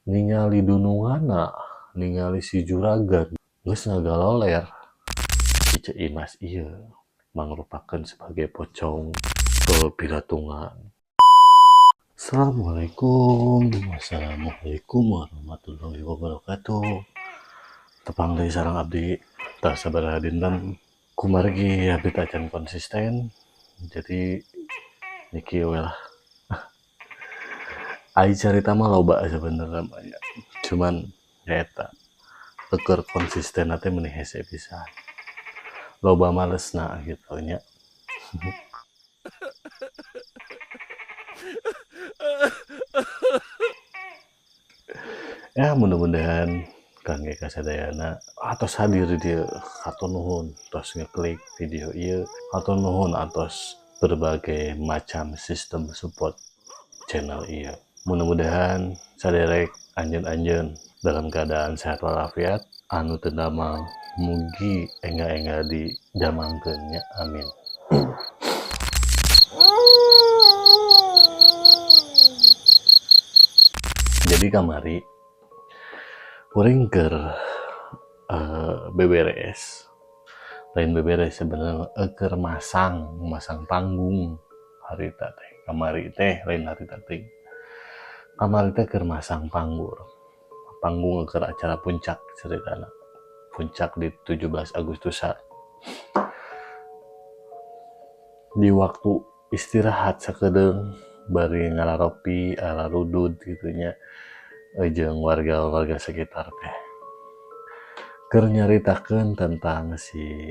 Ningali dununganna, ningali si juragan geus ngagaloler. Si Ceu Imas ieu mangrupakeun sebagai pocong pilatungan. Assalamualaikum, wassalamualaikum warahmatullahi wabarakatuh. Tepang deui sareng abdi tah sabaraha dinten kumargi abdi teh acan konsisten, jadi nya kieu we lah. Ai carita mah loba sabenerna mah nya, cuman nya eta keur konsistenna teh meuni hese pisan. Loba malesna gitu nya. Ya mudah-mudahan kangge kasadayana atos hadir di dieu, hatur nuhun tos ngeklik video ieu, hatur nuhun atos berbagai macam sistem support channel ieu. Mudah-mudahan saderek anjeun-anjeun dalam keadaan sehat walafiat, anu teu damang mugi enggal-enggal didamangkeun nya, amin. Jadi kamari kuring keur beberes, lain beberes sebenarnya, keur masang panggung harita teh, kamari teh lain harita teh. Kamari teh keur masang panggung. Panggung keur acara puncak ceritana. Puncak di 17 Agustusan. Di waktu istirahat sakedeung bari ngalaropi alarudud gitu nya jeung warga-warga sekitar teh. Keur nyaritakeun tentang si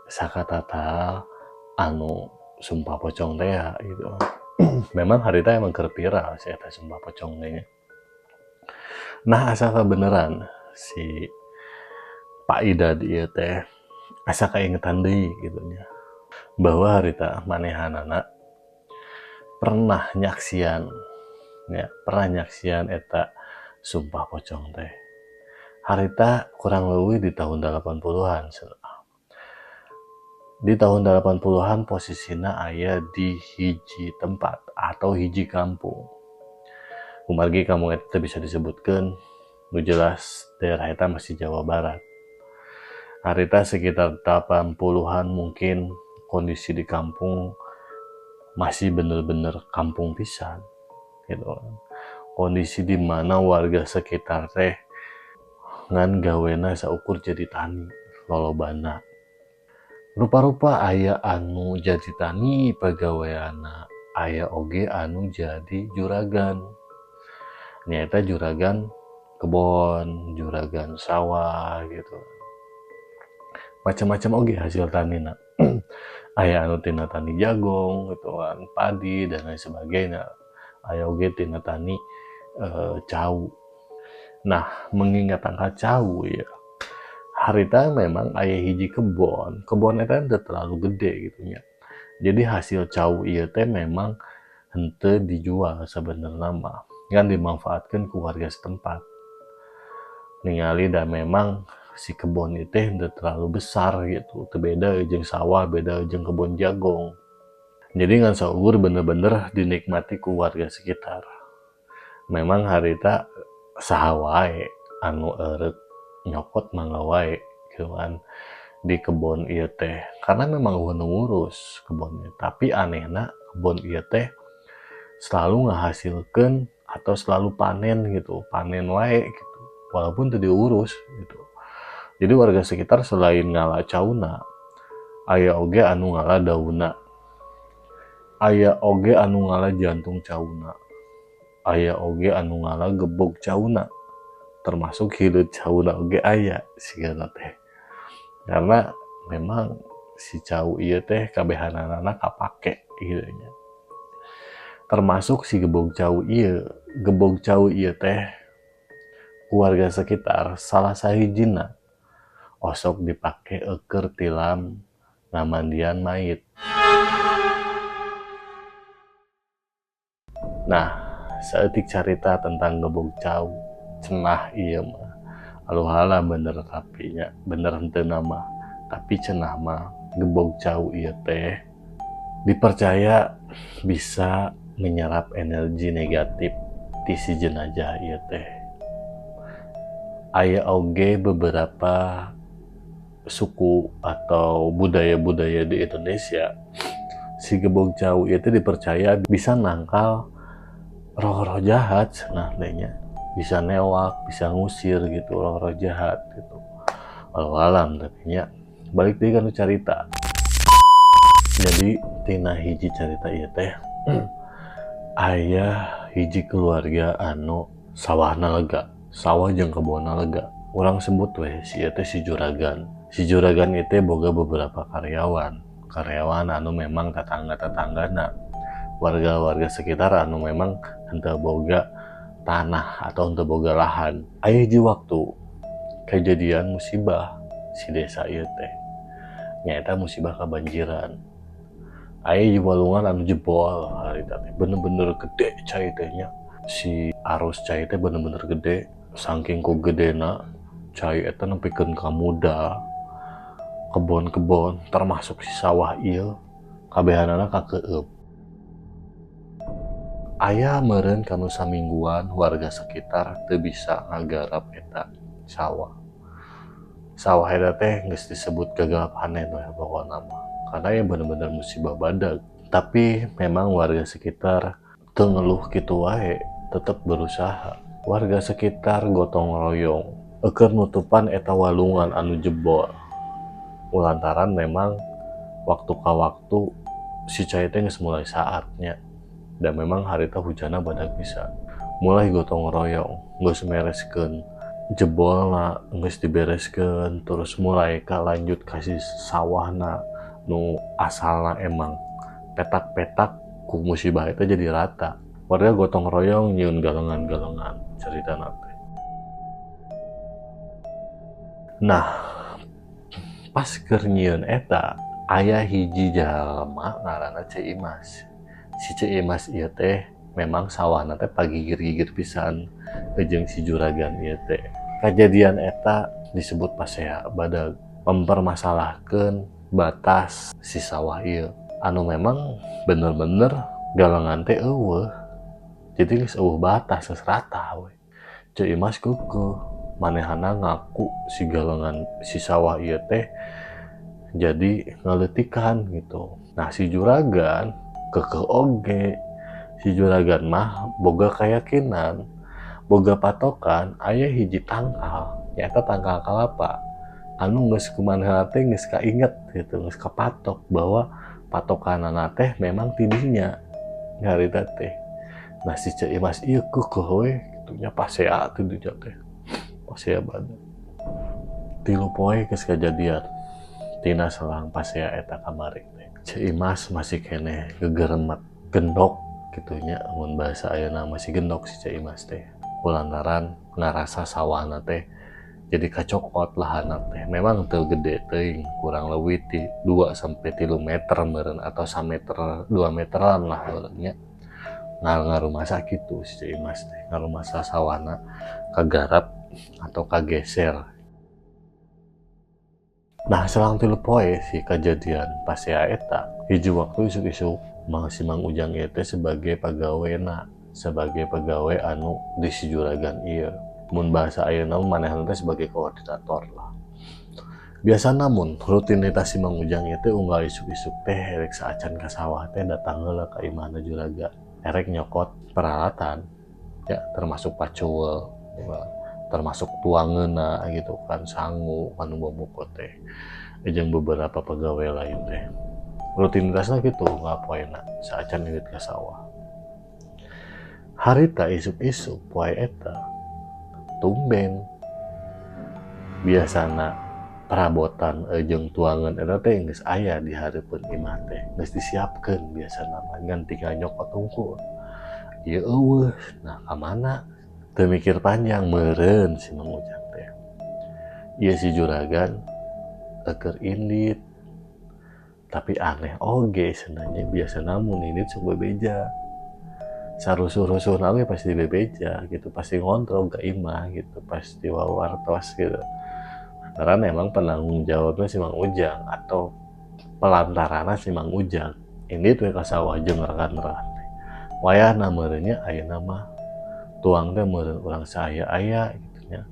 Saka Tatal anu sumpah pocong teh ya gitu. Memang harita emang keur viral si eta sumpah pocong teh nya. Nah asa kabeneran si Pak Idad ieu teh asa kaingetan deui gitu nya, bahwa harita manehanana pernah nyaksian ya, pernah nyaksian eta sumpah pocong teh. Harita kurang leuwih di tahun 80-an cenah. Di tahun 80-an posisina aya di hiji tempat atau hiji kampung. Kumargi kampung eta teu bisa disebutkeun, nu jelas daerah eta masih Jawa Barat. Harita sekitar 80-an mungkin kondisi di kampung masih bener-bener kampung pisan gitu. Kondisi di mana warga sekitar teh ngan gawena saukur jadi tani lolobana. Rupa-rupa aya anu jadi tani pagaweanna, aya oge anu jadi juragan. Nyaeta juragan kebon, juragan sawah gitu. Macam-macam oge hasil tanina. Aya anu tina tani jagong gitu kan, padi dan lain sebagainya. Aya oge tina tani cau. Nah, mengingat angka cau ya, harita memang aya hiji kebon. Kebon eta teu terlalu gede gitu nya. Jadi hasil cau ieu teh memang henteu dijual sebenarnya mah, ngan dimanfaatkeun ku warga setempat. Ningali da memang si kebon ieu teh henteu terlalu besar gitu, teu beda jeung sawah, beda jeung kebon jagong. Jadi ngan saukur bener-bener dinikmati ku warga sekitar. Memang harita saha wae anu eureuk nyokot mangga wae gitu kan di kebon ieu teh, karena memang eueuh nu ngurus kebon ieu. Tapi anehna kebon ieu teh selalu ngahasilkeun atau selalu panen gitu, panen wae gitu walaupun teu diurus gitu. Jadi warga sekitar selain ngala cauna, aya oge anu ngala daunna, aya oge anu ngala jantung cauna, aya oge anu ngala gebog cauna, termasuk hileud cauna oge aya sigana teh. Karena memang si cau ieu teh kabehanana kapake gitu nya. Termasuk si gebog cau ieu, gebog cau ieu teh warga sekitar salah sahijina osok dipake eukeun tilam ngamandian mayit. Nah, saeutik carita tentang gebog cau cenah ieu mah. Aluhala bener tapi nya, bener henteu mah. Tapi cenah mah gebog cau ieu teh dipercaya bisa menyerap energi negatif Ti si jenajah ieu teh aya oge beberapa suku atau budaya-budaya di Indonesia, si gebog cau itu dipercaya bisa nangkal roh-roh jahat. Nah, nya bisa newak, bisa ngusir gitu roh-roh jahat gitu. Wallahualam, tapi nya balik deui kana carita. Jadi tina hiji carita ieu teh aya hiji keluarga anu sawahna lega, sawah jeung kebonna lega. Urang sebut weh si ieu teh si juragan. Si juragan itu boga beberapa karyawan, karyawan anu memang tetangga-tetanggana, warga-warga sekitar anu memang henteu boga tanah atau henteu boga lahan. Aya hiji waktu kejadian musibah si desa ieu teh, nyaeta musibah kebanjiran. Aya hiji walungan anu jebol harita teh, bener-bener gede cai teh nya. Si arus cai teh bener-bener gede, saking ku gedena cai eta nepikeun ka mudal kebon-kebon, termasuk si sawah ieu, kabehanana kakeueup. Aya meureun kanu samingguan warga sekitar teu bisa ngagarap eta sawah. Sawah eta teh geus disebut gagal panen we pokona mah, karena ya bener-bener musibah badag. Tapi memang warga sekitar teu ngeluh kitu wae, tetep berusaha. Warga sekitar gotong royong keur nutupan eta walungan anu jebol, lantaran memang waktu ka waktu si cai teh geus mulai saatnya dan memang harita hujanna badag pisan. Mulai gotong royong, geus mereskeun jebolna, geus dibereskeun, terus mulai ka lanjut ka si sawahna nu asalna emang petak-petak, ku musibah eta jadi rata. Warga gotong royong nyieun galengan-galengan caritana teh. Nah, pas keur nyieun eta aya hiji jalma ngaranna Ceu Imas. Si Ceu Imas ieu teh memang sawahna teh pagigir-gigir pisan jeung si juragan ieu teh. Kajadian eta disebut pasea badag, mempermasalahkeun batas si sawah ieu anu memang bener-bener galengan teh euweuh, jadi geus euweuh batas, geus rata we. Ceu Imas keukeuh manehana ngaku si galengan si sawah ieu teh jadi ngaleutikan gitu. Nah, si juragan keukeuh oge. Si juragan mah boga keyakinan, boga patokan, aya hiji tangkal, nyaeta tangkal kalapa anu geus ku manehna teh geus kainget gitu, geus kapatok bahwa patokanana teh memang ti dinya harita teh. Nah, si Ceu Imas ieu keukeuh we kitu nya, pasea ti dinya teh, pasea badag. 3 poe geus kajadian tina selang pasea eta kamari teh, Ceu Imas masih keneh gegeremet, gendok kitu nya, mun bahasa ayeuna masih gendok si Ceu Imas teh, kulantaran ngarasa sawahna teh jadi kacokot lahanna teh. Memang teu gede teuing, kurang leuwih ti 2 sampai 3 meter meureun atau sameter 2 meteran lah meureun nya. Ngarumasa kitu si Ceu Imas teh, ngarumasa sawahna kagarap atau kageser. Nah, selang 3 poe si kejadian pasea eta, hiji waktu isuk-isuk mang si Mang Ujang ieu teh sebagai pegawena, sebagai pegawai anu di si juragan ieu, mun bahasa ayeuna mah manehna teh sebagai koordinator lah. Biasa namun rutinitas si Mang Ujang ieu teh unggal isuk-isuk teh erek saacan ka sawah teh datang heula ka imahna juragan, erek nyokot peralatan ya, termasuk pacul, termasuk tuangeuna gitu kan, sangu anu bobogo teh jeung beberapa pegawai lain teh. Rutinitasnya gitu unggal poena saacan indit ka sawah. Harita isuk-isuk poe eta tumben biasana perabotan jeung tuangan eta teh geus aya di hareupeun imah teh, geus disiapkeun biasana mah, ngan tinggal nyokot hungkul. Ieu euweuh. Nah, ka mana? Teu mikir panjang meureun si Mang Ujang teh. Ieu si juragan keur indit, tapi aneh oge cenah, biasana mun indit sok bebeja, sarusuh-rusuhna oge pasti bebeja gitu, pasti ngontrol ka imah gitu, pasti wawartos gitu, karena emang penanggung jawabnya si Mang Ujang atau pelantarana si Mang Ujang indit we ka sawah jeung rekan-rekan teh. Wayahna meureun nya ayeuna mah Tuang teh meureun urang saaya-aya gitu nya.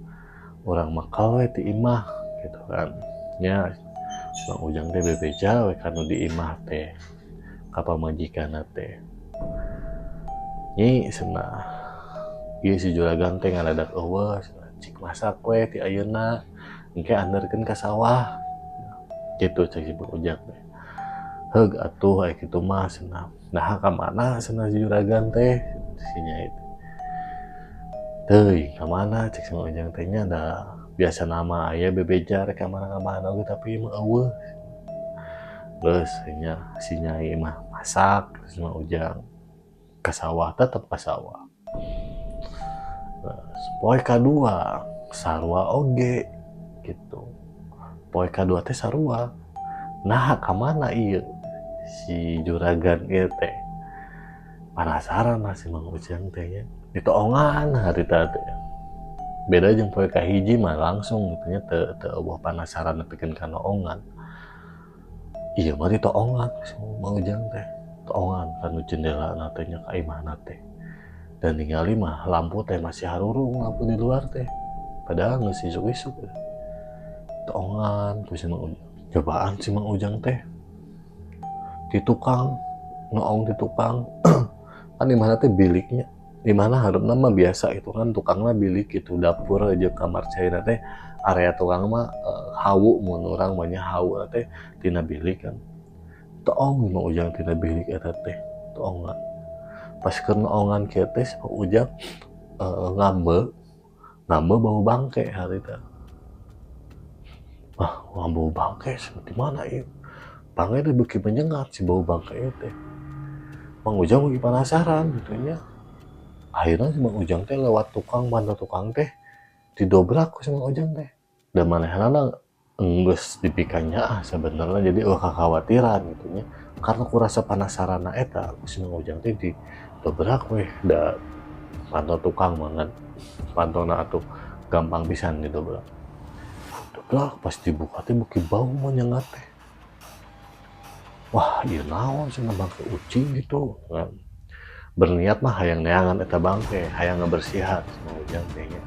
Urang makal we ti imah gitu kan. Nya Mang Ujang teh bebeja we kanu di imah teh ka pamajikanna teh. Nyi cenah, ieu si juragan teh ngadadak eueuh cenah, cik masak we ti ayeuna engke anterkeun ka sawah. Kitu cek si Mang Ujang teh. Heug atuh aya kitu mah cenah. Naha ka mana cenah si juragan teh si nyai teh. Teuing ka mana cek si Mang Ujang teh nya da biasana mah aya bebeja rek ka mana-mana oge tapi ieu mah eueuh. Geus nya si nyai mah masak si Mang Ujang ka sawah tetep ka sawah. Poe kadua sarua oge gitu. Poe kadua teh sarua. Naha ka mana ieu si juragan ieu teh. Penasaran lah si Mang Ujang teh nya. Ditoongan harita teh. Beda jeung poe kahiji mah langsung gitu nya teu teu eueuh panasaran nepikeun ka noongan. Ieu mah ditoongan si Mang Ujang teh. Toongan kanu jendelana teh nya ka imahna teh. Dan ningali mah lampu teh masih harurung lampu di luar teh. Padahal geus isuk-isuk. Toongan ku si Mang Ujang. Cobaan si Mang Ujang teh di tukang noong di tukang kan imahna teh biliknya dimana hareupna mah biasa itu kan tukangna bilik gitu dapur aja kamar cairna teh area tukang mah hawu mun urang mah nya hawu teh tina bilik kan toong Mang Ujang tina bilik eta teh toongan pas keur noongan kieu teh si Mang Ujang ngambe ngambe bau bangke harita. Ah, bau bangke seperti mana ieu? Bangke teh beuki menyengat si bau bangke teh. Mang Ujang beuki penasaran gitu nya. Akhirnya si Mang Ujang teh lewat tukang mantu tukang teh didobrak ku si Mang Ujang teh. Dan manehna enggeus dipikannya ah sebenarnya jadi eueuh kekhawatiran gitu nya. Karena ku rasa penasaran eta ku si Mang Ujang teh didobrak weh da panto tukang mangan pantona atuh gampang pisan didobrak. Dobrak pas dibuka teh beuki bau menyengat teh. Wah, ieu naon cenah bangke ucing gitu kan. Berniat mah hayang neangan eta bangke, hayang ngabersihan si Mang Ujang teh nya.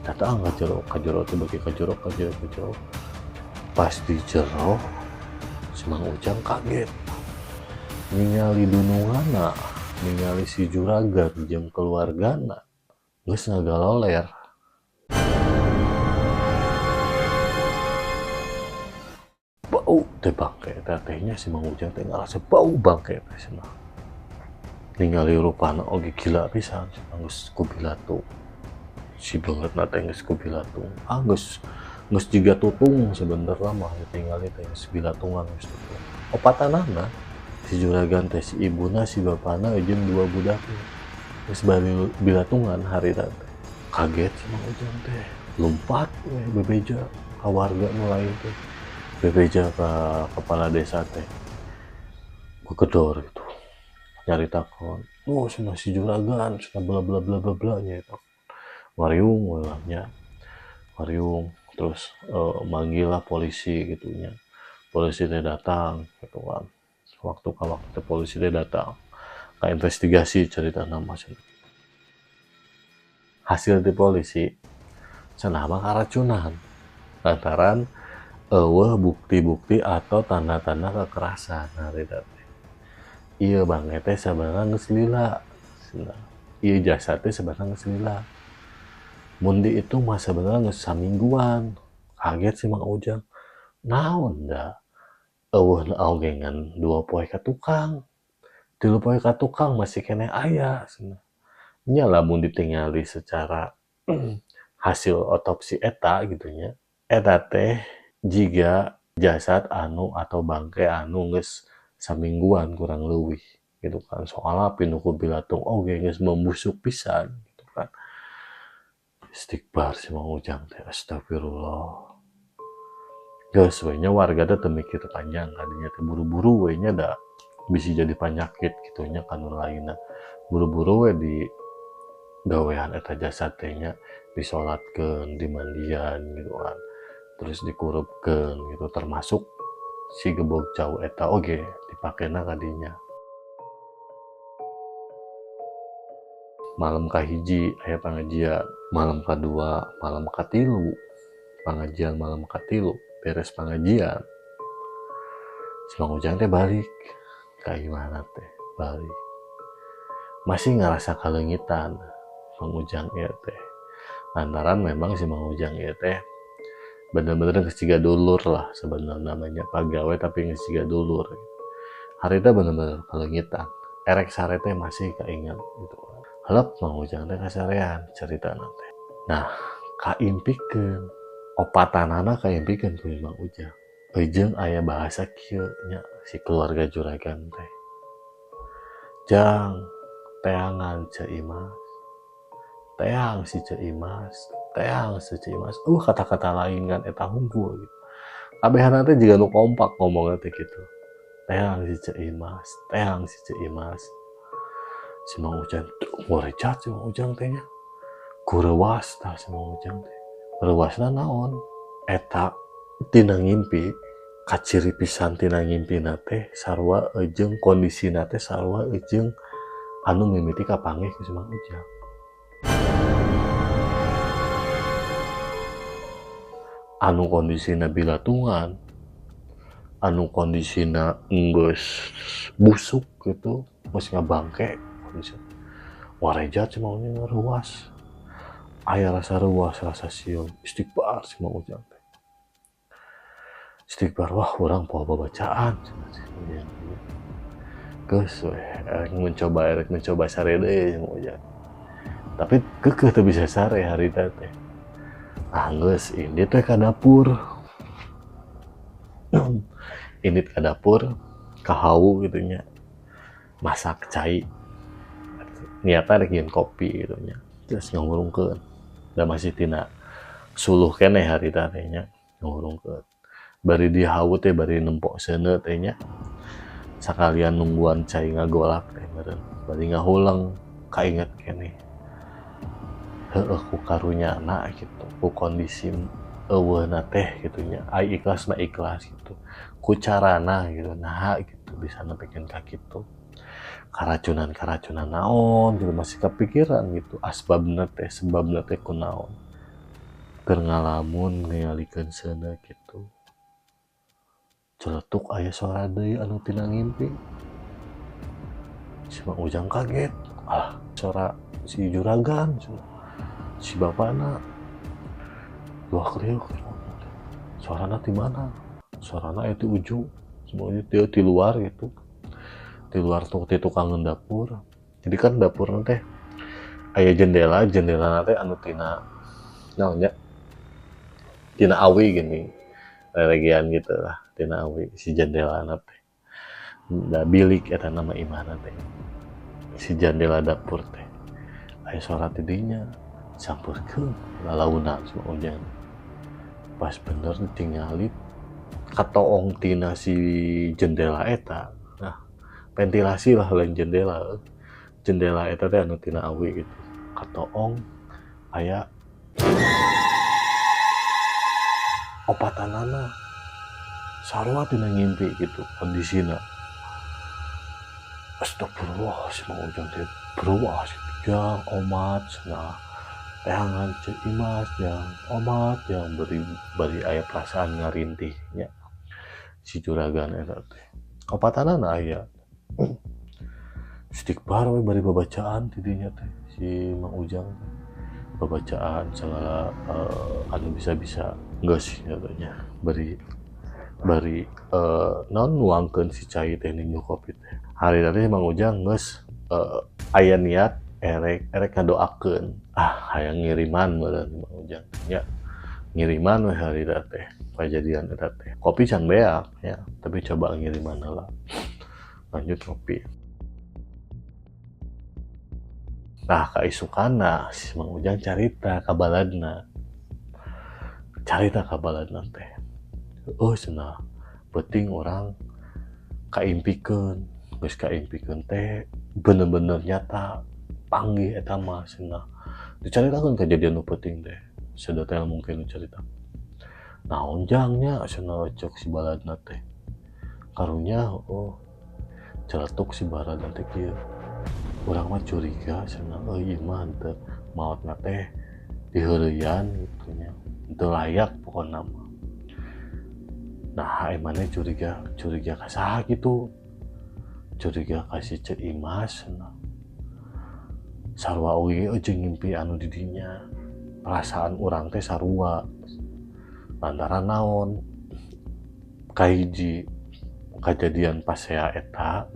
Datang ka jero, ka jero teh beuki ka jero, ka jero, ka jero. Pas di jero si Mang Ujang kaget. Ningali dununganna, ningali si juragan jeung keluargana geus ngagaloler. Bau teh bangke teh tehnya si Mang Ujang teh ngarasa bau bangke teh cenah. Ningali rupana oge gila pisan geus ku bilatung. Si beungeutna teh geus ku bilatung. Ah geus geus jiga tutung sebenarnya mah ditingali teh geus bilatungan geus tutung. Opatanana si juragan teh si ibuna si bapana jeung dua budakna. Geus bari bilatungan harita teh. Kaget si Mang Ujang teh. Lompat we bebeja ka warga nu lain teh. Bebeja ka kepala desa teh. Gegedor gitu. Nyaritakeun, "Oh, cenah si juragan cenah bla bla bla bla bla," nya eta. Ngariung we lah nya. Ngariung terus manggil lah polisi gitu nya. Polisi teh datang gitu kan. Waktu ka waktu teh polisi teh datang ka investigasi caritana mah cenah. Hasil ti polisi cenah mah karacunan lantaran eueuh bukti-bukti atau tanda-tanda kekerasan harita teh. Ieu bangke teh sabenerna geus lila cenah. Ieu jasad teh sabenerna geus lila. Mun diitung mah sabenerna geus samingguan. Kaget si Mang Ujang. Naon da eueuh oge ngan 2 poe ka tukang. 3 poe ka tukang masih keneh aya cenah. Nya lamun ditingali secara hasil otopsi eta gitu nya. Eta teh jiga jasad anu atau bangke anu geus samingguan kurang leuwih gitu kan. Soalna pinuh ku bilatung oge geus membusuk pisan gitu kan. Istighfar si Mang Ujang teh astagfirullah. Geus we nya warga teh teu mikir panjang kadinya teh buru-buru we nya da bisi jadi panyakit kitu nya ka nu lainna. Buru-buru we di gawean eta jasad teh nya disolatkeun, dimandian gitu kan. Terus dikurupkeun gitu termasuk si gebog cau eta oge dipakena kadinya. Malam kahiji aya pangajian, malam kadua, malam katilu, pangajian malam katilu, beres pangajian si Mang Ujang teh balik ka imahna teh, balik. Masih ngerasa kaleungitan Mang Ujang ieu teh. Lantaran memang si Mang Ujang ieu teh bener-bener geus jiga dulur lah sebenarnya, namanya pagawe tapi geus jiga dulur. Harita bener-bener kaleungitan. Erek sare teh masih kaingat gitu. Helep Mang Ujang teh kasarean caritana teh. Nah, kaimpikeun opatanana kaimpikeun ku Mang Ujang. Eujeung aya bahasa kieu nya si keluarga juragan teh. Jang teangan Ceu Imas. Teang si Ceu Imas, teang si Ceu Imas. Kata-kata lain kan eta hungkul gitu. Kabehana teh jiga nu kompak ngomongna teh kitu. Teang si Ceu Imas, teang si Ceu Imas. Si Mang Ujang ngorejat si Mang Ujang teh nya. Kureuwas tah si Mang Ujang teh. Reuwasna naon? Eta tina ngimpi, kaciri pisan tina ngimpina teh sarua jeung kondisina teh sarua jeung anu mimiti kapanggih ku si Mang Ujang. Anu kondisina bilatungan, anu kondisina geus busuk gitu, geus ngabangke kondisi. Warejat si Mang Ujang reuwas. Aya rasa reuwas, rasa sieun, istighfar si Mang Ujang teh. Istighfar, wah urang poho babacaan. Geus we, erek mencoba sare deui si Mang Ujang. Tapi keukeuh teu bisa sare harita teh. Ah geus indit we ka dapur. Indit ka dapur, ka hawu kitu nya. Masak cai. Niatna rek nyieun kopi kitu nya. Terus ngahurungkeun. Da masih tina suluh keneh harita teh nya, ngahurungkeun. Bari di hawu teh bari nempok seuneu teh nya. Sakalian nungguan cai ngagolak teh meureun. Bari ngahuleng kainget keneh. Heueuh ku karunyana gitu, ku kondisi eueuhna teh kitu nya. Ai ikhlas mah ikhlas gitu. Ku carana gitu, naha gitu bisa nepikeun ka kitu. Karacunan-karacunan naon gitu masih kepikiran gitu. Asbabna teh sebabna teh kunaon. Keur ngalamun ngalikeun seuneu kitu. Celetuk aya suara deui anu tina ngimpi. Si Mang Ujang kaget. Alah, suara si juragan, si bapana. Wah, kriuk. Suarana ti mana? Suarana aya ti ujung. Semuanya ti luar gitu. Di luar tuh ti tukangan dapur. Jadi kan dapur teh aya jendela, jendela teh anu tina naon nya? Tina awi gini. Reregean gitu lah, tina awi si jendela teh. Da bilik eta nama imahna teh. Si jendela dapur teh. Aya suara ti dinya, sampeurkeun lalaunan si Mang Ujang. Pas bener ditingali katoong tina si jendela eta. Nah, ventilasi lah lain jendela. Jendela eta teh anu tina awi gitu. Katoong aya opatanana sarua tina ngimpi gitu kondisina. Astagfirullah si Mang Ujang teh berubah jang omat cenah teangan Ceu Imas jang omat jang bari aya perasaan ngarintih nya si juragan eta teh. Opatanana aya. Istighfar we bari babacaan ti dinya teh si Mang Ujang teh. Babacaan segala anu bisa-bisa geus nya bari naon nuangkeun si cai teh ninju kopi teh. Hari tadi Mang Ujang geus aya niat erek ngadoakeun. Ah hayang ngiriman meureun Mang Ujang nya. Ngiriman we hari teh kajadian eta teh. Kopi can beak ya, tapi coba ngiriman heula. Lanjut kopi. Nah, kaisukana si Mang Ujang carita ka baladna. Carita ka baladna teh. Oh cenah penting orang kaimpikeun, geus kaimpikeun teh bener-bener nyata panggih eta mah cenah. Dicaritakeun kejadian nu penting teh, sedetail mungkin dicarita. Naon jang nya cenah cek si baladna teh. Karunya oh celetuk si baladna teh kieu. Urang mah curiga cenah, euy, ieu mah henteu maotna teh diheureuyan gitu nya, teu layak pokona mah. Nah, maneh curiga, curiga ka saha kitu? Curiga ka si Ceu Imas cenah. Sarua oge jeung ngimpi anu di dinya, perasaan urang teh sarua. Lantaran naon? Kahiji, kajadian pasea eta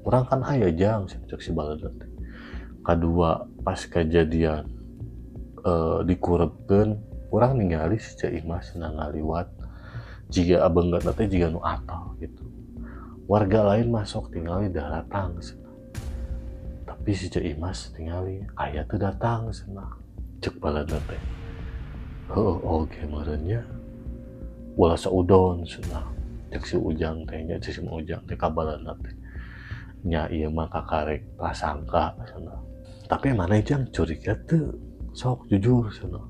urang kan aya, Jang, cek si balad teh. Kadua, pas kejadian dikurebkeun, urang ningali si Ceu Imas cenah ngaliwat jiga beungeutna teh jiga nu atal gitu. Warga lain masuk tingali datang cenah, tapi si Ceu Imas tingali aya teu datang cenah. Cek balad teh, heueuh oge meureun nya, ulah saudon cenah. Cek si Ujang teh nya, cek si Mang Ujang teh ka baladna teh nya, ieu mah kakarek prasangka cenah, tapi maneh, Jang, curiga teu? Sok jujur cenah.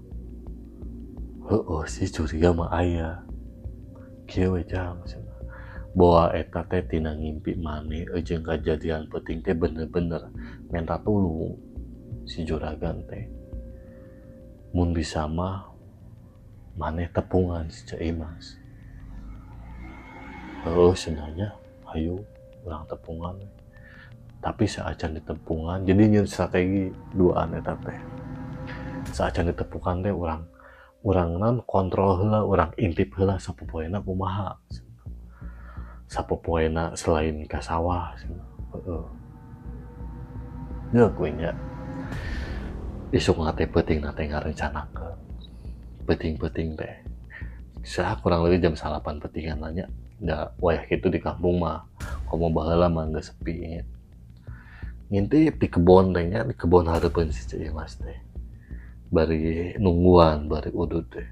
Heueuh sih, curiga mah aya. Kieu we, Jang, cenah, bahwa eta teh tina ngimpi maneh jeung kajadian peuting teh bener-bener menta tulung si juragan teh. Mun bisa mah maneh tepungan si Ceu Imas. Heueuh cenah nya, hayu urang tepungan. Tapi saacan ditepungan, jadi nyieun strategi duaan eta teh. Saacan ditepungan teh urang urang naon, kontrol heula, urang intip heula sapopoena kumaha, sapopoena selain ka sawah cenah. Heeh. Geuk we nya. Isukna teh peutingna teh ngarencanakeun. Peuting-peuting teh. Saha kurang lebih jam 9 peutingan lah nya. Da wayah kitu di kampung mah komo baheula mah geus sepi. Ngintip di kebon teh nya, di kebon hareupeun si Ceu Imas teh. Bari nungguan, bari udud teh.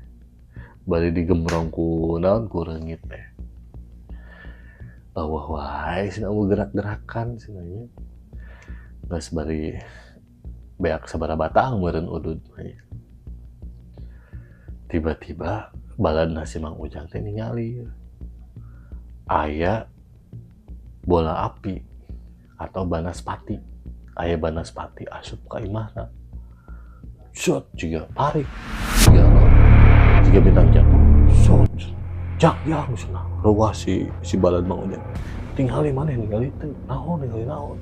Bari digemrong ku naon, ku reungit teh. Euweuh wae cenah, euweuh gerak-gerakan cenah nya. Geus bari beak sabaraha batang meureun udud mah nya. Tiba-tiba baladna si Mang Ujang teh ningali aya bola api atau banaspati. Aya banaspati asup ka imahna. Shot jiga tarik, jiga naon, jiga bintang jatuh. Shot. Jak jang cenah. Reuwas si si balad Mang Ujang. Tingali maneh, ningali teu? Naon, ningali naon?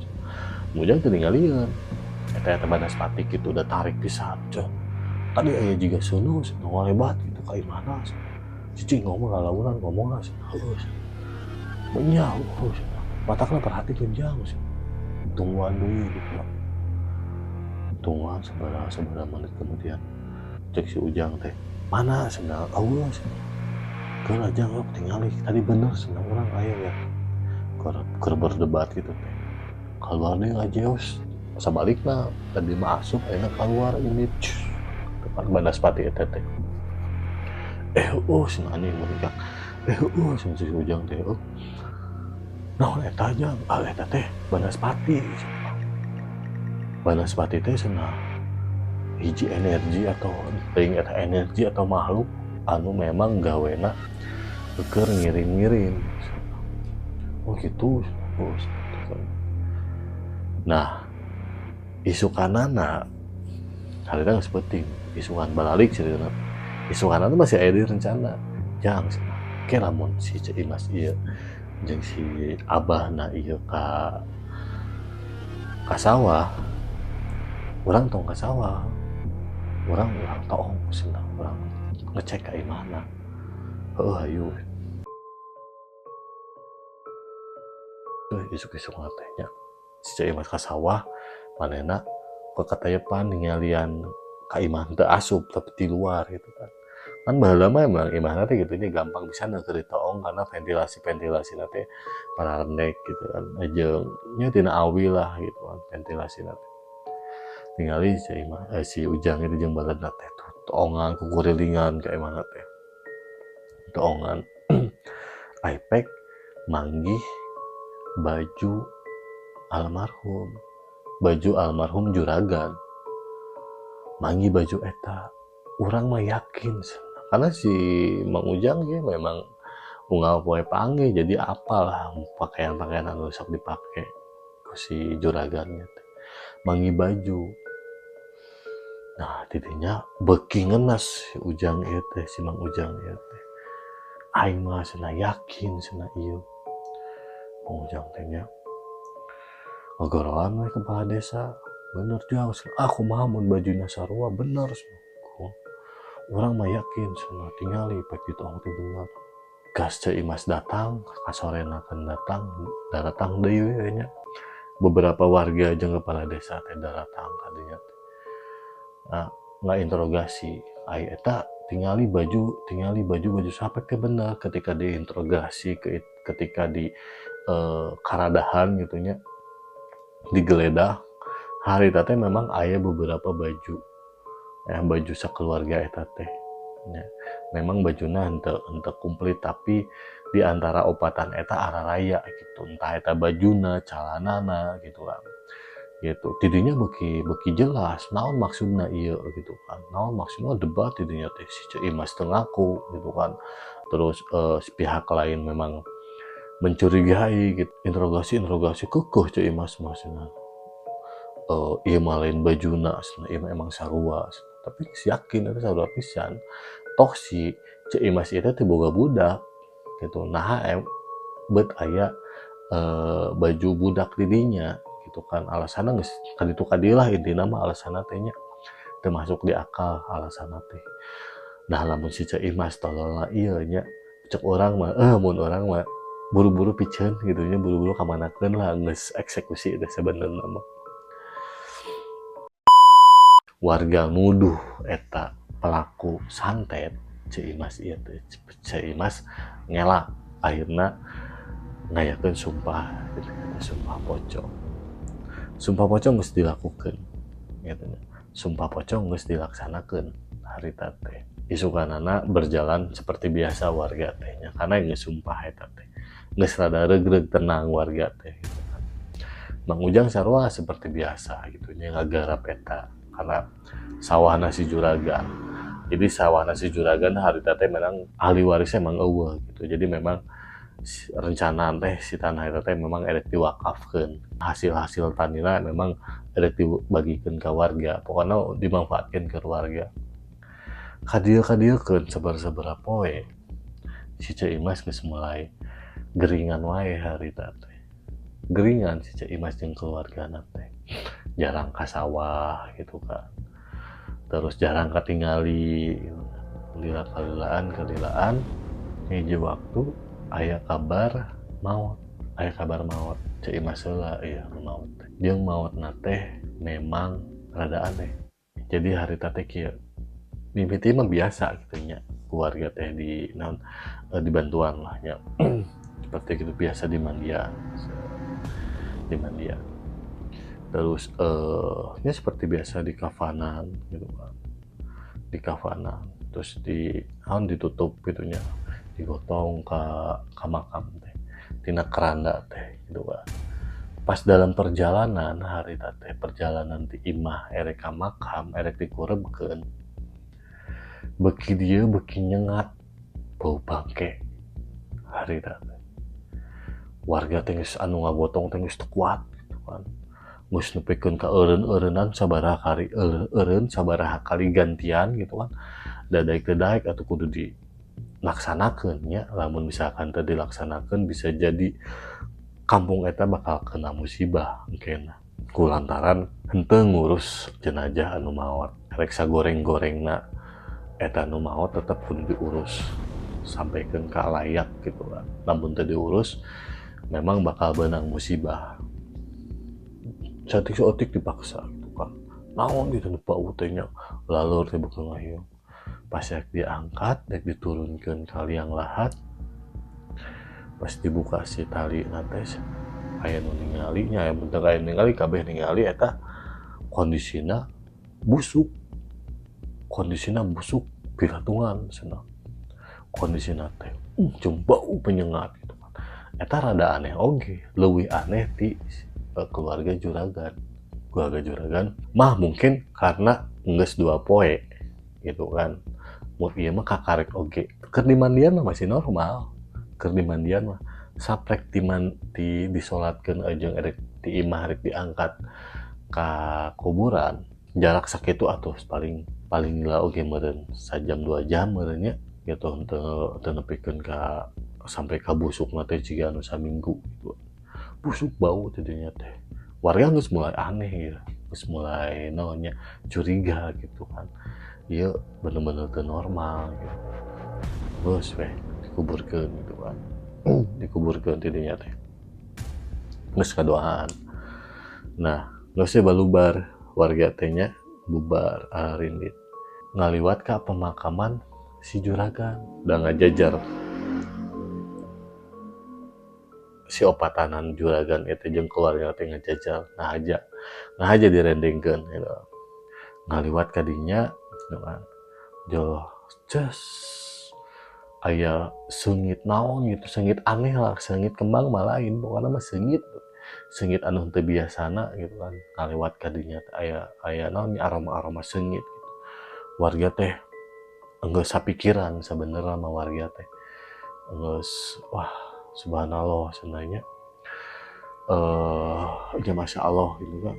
Mang Ujang teu ningalieun. Eta eta banaspati kitu da tarik pisan. Cek. Tadi aya jiga seuneu cenah ngalebat kitu ka imahna. Cicing ngomong lalaunan, ngomong lah cenah. Heueuh cenah. Nya heueuh cenah. Matakna perhatikeun, Jang, cenah. Tungguan deui gitu lah. Tungguan sabaraha sabaraha menit kemudian cek si Ujang teh, mana cenah, euweuh cenah. Keula, Jang, sok tingali, tadi bener cenah urang aya ya. Keur keur berdebat gitu teh. Kaluar deui ngajeos. Sabalikna, tadi mah asup, ayeuna kaluar ini depan banaspati eta teh. Eh, heueuh cenah, anjing menikah. Eh, heueuh cenah si Ujang teh, oh. Naon eta, Jang? Ah, eta teh banaspati. Banaspati teh cenah hiji energi atau teuing eta energi atau makhluk anu memang gawena keur ngirim-ngirim. Oh gitu. Oh, gitu. Nah, isukanana harita geus peuting, isukan balalik ceritana. Isukanana masih aya deui rencana. Jang cenah, ke lamun si Ceu Imas ieu jeung si abahna ieu ka sawah, urang tong ka sawah. Urang urang toong cenah, urang ngecek ka imahna. Heueuh, hayu. Isuk-isukna teh nya si Ceu Imas ka sawah, manehna kekatayepan ningalian ka imah teu asup tapi di luar gitu kan. Kan baheula mah emang imahna teh kitu nya, gampang pisan keur ditoong karena ventilasi-ventilasina teh pararendek gitu kan, jeung nya tina awi lah gitu kan ventilasina teh. Tingali si Imah, si Ujang itu jeung baladna teh toongan kukurilingan ka imahna teh. Toongan Aipek manggih baju almarhum, baju almarhum juragan. Manggih baju eta, urang mah yakin karena si Mang Ujang ge memang unggal poe panggih, jadi apal lah pakaian-pakaian anu sok dipake ku si juragannya teh. Manggih baju. Nah, tidinya beuki ngenes si Ujang ieu teh, si Mang Ujang ieu teh. Aing mah cenah yakin cenah ieu. Mang Ujang teh nya. Ngagoroan we kepala desa. Bener Jang, ah kumaha mun bajuna sarua, bener cenah. Urang mah yakin cenah, tingali pek ditong teh bener. Gas Ceu Imas datang, kasorena kan datang, daratang deui we nya. Beberapa warga jeung kepala desa teh daratang ka dinya teh. Nah, ngainterogasi, ai eta tingali baju, baju sapek teh bener. Ketika diinterogasi, ketika di karadahan gitu nya, digeledah, harita teh memang aya beberapa baju, ya baju sakeluarga eta teh. Ya, memang bajuna henteu komplit, tapi di antara opatan eta araraya gitu, entah eta bajuna, calanana gitu kan. Gitu. Tidinya beuki beuki jelas naon maksudna ieu gitu kan. Naon maksudna, debat tidinya teh, si Ceu Imas teu ngaku gitu kan. Terus pihak lain memang mencurigai gitu. Interogasi interogasi, kekeuh Ceu Imas mah cenah. Ieu mah lain bajuna cenah, ieu mah emang sarua. Tapi geus yakin eta sarua pisan. Toh si Ceu Imas ieu teh teu boga budak gitu. Naha bet aya baju budak di dinya gitu kan. Alasanna geus kaditu kadieu lah, intina mah alasanna teh nya. Teu masuk di akal alasanna teh. Nah, lamun si Ceu Imas tololna ieu nya, cek urang mah mun urang mah buru-buru piceun gitu nya, buru-buru kamanakeun lah, geus eksekusi teh sabenerna mah. Warga nuduh eta pelaku santet Ceu Imas ieu teh. Ceu Imas ngela, akhirna ngayakeun sumpah gitu, sumpah pocong. Sumpah pocong geus dilakukeun gitu nya. Sumpah pocong geus dilaksanakeun harita teh. Isukanana berjalan seperti biasa warga teh nya, karena geus sumpah eta teh. Geus rada regreg, tenang warga teh gitu kan. Mang Ujang sarua seperti biasa gitu nya, ngagarap eta karena sawahna si juragan. Jadi sawahna si juragan harita teh memang ahli warisnya emang euweuh gitu. Jadi memang rencana teh si tanah eta teh memang erek diwakafkeun. Hasil-hasil tanina memang erek dibagikeun ka warga, pokokna dimanfaatkeun ke warga. Kadieu-kadieukeun sabaraha poe, si Ceu Imas geus mulai geringan wae harita teh. Geringan si Ceu Imas jeung keluargana teh. Jarang ka sawah gitu kan. Terus jarang katingali gitu. Lila kalilaan kalilaan, hiji waktu aya kabar maot, aya kabar maot Ceu Imas heula ieu nu maot teh. Jeung maotna teh memang rada aneh. Jadi harita teh kieu. Mimiti mah biasa gitu nya, keluarga teh di naon, dibantuan lah nya. Seperti gitu biasa dimandian, dimandian. Terus ya seperti biasa di kafanan gitu kan. Di kafanan, terus di naon, ditutup gitu nya, digotong ka makam teh, tina keranda teh gitu kan. Pas dalam perjalanan harita teh, perjalanan ti imah erek ka makam, erek dikurebkeun, beuki dieu beuki nyengat bau bangke harita teh. Warga teh geus anu ngagotong teh geus teu kuat gitu kan. Geus nepikeun ka eureun-eureunan sabaraha kali, eureun sabaraha kali gantian gitu kan. Da daek teu daek atuh kudu dilaksanakeun nya. Lamun misalkan teu dilaksanakeun, bisa jadi kampung eta bakal kena musibah engkena kulantaran henteu ngurus jenazah anu maot. Rek sagoreng-gorengna eta nu maot, tetep kudu diurus sampaikeun ka layak gitu kan. Lamun teu diurus memang bakal beunang musibah. Saeutik saeutik dipaksa gitu kan. Naon gitu nu bau teh nya, laleur teh beuki ngahiung. Pas rek diangkat, rek diturunkeun ka liang lahat, pas dibuka si talina teh aya nu ningali nya, aya mun teu aya ningali, kabeh ningali eta kondisina busuk. Kondisina busuk pilatungan cenah. Kondisina teh jeung bau penyengat gitu kan. Eta rada aneh oge, leuwih aneh ti keluarga juragan. Keluarga juragan mah mungkin karena geus 2 poe gitu kan. Mun ieu mah kakarek oge. Keur dimandian mah masih normal. Keur dimandian mah saprek di disolatkeun jeung erek di imah, rek diangkat Ka kuburan jarak sakitu atuh, paling paling lila oge meureun sajam 2 jam meureun nya gitu, henteu teu nepikeun ka sampai ka busukna teh jiga anu saminggu gitu. Busuk, bau ti dinya teh. Warga geus mulai aneh gitu, geus mulai naon nya, curiga gitu kan, ieu bener-bener teu normal gitu. Geus weh dikuburkeun gitu kan, dikuburkeun ti dinya teh, geus kadoaan. Nah, geus we balubar warga teh nya, bubar arindit ngaliwat ka pemakaman si juragan da ngajajar si opatanan juragan itu jeung keluarga teh ngajajar. Nah aja direndengkeun gitu, ngaliwat ka dinya gitu kan, jol ces aya seungit naon gitu, seungit aneh lah, seungit kembang mah lain, pokokna mah seungit seungit anu henteu biasana gitu kan. Ngaliwat ka dinya teh aya aya naon aroma-aroma seungit gitu. Warga teh enggeus sapikiran sabenerna mah, warga teh enggeus, wah, subhanallah cenah nya, ya masya Allah gitu kan,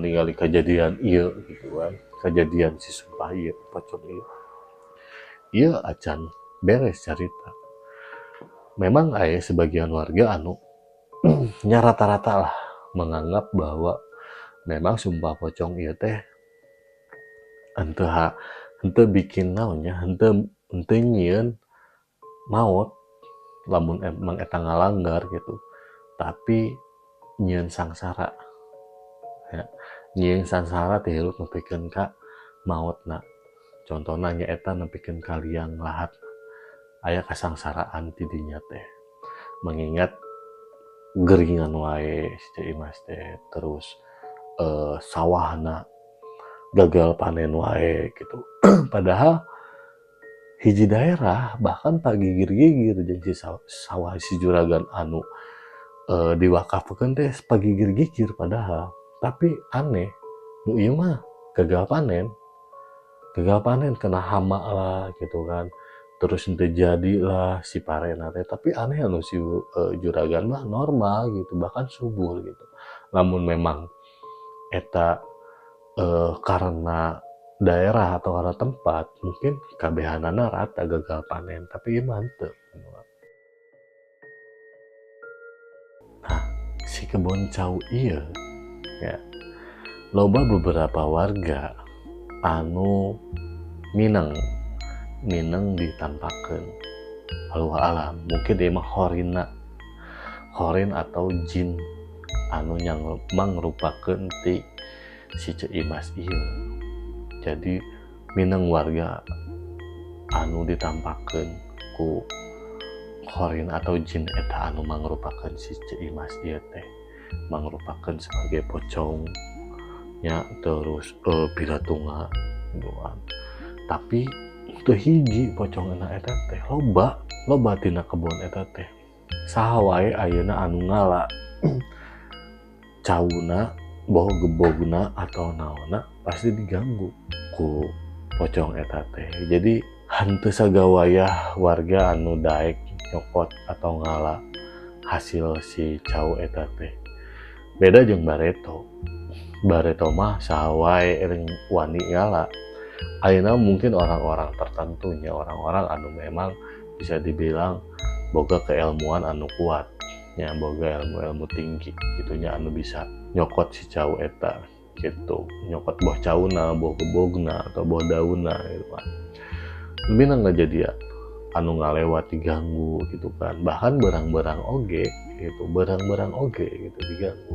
ningali kejadian ieu gitu kan, kejadian si sumpah ieu, pocong ieu. Ieu acan beres carita. Memang aya sebagian warga anu nya rata-rata lah menganggap bahwa memang sumpah pocong ieu teh henteu henteu bikin naon nya, henteu henteu nyieun maot lamun emang eta ngalanggar gitu, tapi nyieun sangsara ya, nyieun sangsara teh hirup nepikeun ka maotna. Contohna nyaeta nepikeun ka liang lahat, aya kasangsaraan ti dinya teh, mengingat geringan wae si Ceu Imas teh, terus sawahna gagal panen wae gitu. Padahal hiji daerah bahkan pagigir-gigir jeung si sawah si juragan anu diwakafkeun teh pagigir-gigir padahal, tapi aneh nu ieu mah gagal panen, gagal panen kena hama lah gitu kan, terus henteu jadi lah si parena teh. Tapi aneh anu si juragan mah normal gitu, bahkan subur gitu. Lamun memang eta karena daerah atau karena tempat, mungkin kabehanana rata gagal panen, tapi ieu mah henteu. Nah, si kebon cau ieu ya loba beberapa warga anu mineng mineng ditampakeun. Allahu alam, mungkin ieu mah qorinna, qorin atau jin anu yang mangrupakeun ti si Ceu Imas ieu. Jadi mineng warga anu ditampakeun ku qorin atau jin eta anu mangrupakeun si Ceu Imas ieu teh, mangrupakeun sebagai pocong nya, terus piratunga gitu kan. Tapi teu hiji pocongna eta teh, loba loba tina kebon eta teh. Saha wae ayeuna anu ngala cauna, boh gebogna atau naonna, pasti diganggu ku pocong eta teh. Jadi henteu sagawayah warga anu daek nyokot atau ngala hasil si cau eta teh. Beda jeung bareto. Bareto mah saha wae wani ngala. Ayeuna mungkin orang-orang tertentu nya, orang-orang anu memang bisa dibilang boga keilmuan anu kuat nya, boga ilmu-ilmu tinggi gitu nya, anu bisa nyokot si cau eta gitu, nyokot boh cauna, boh gebogna, atau boh daunna gitu kan. Lebih nggak jadi ya anu ngalewat diganggu gitu kan, bahkan barang-barang oge gitu, barang-barang oge gitu diganggu.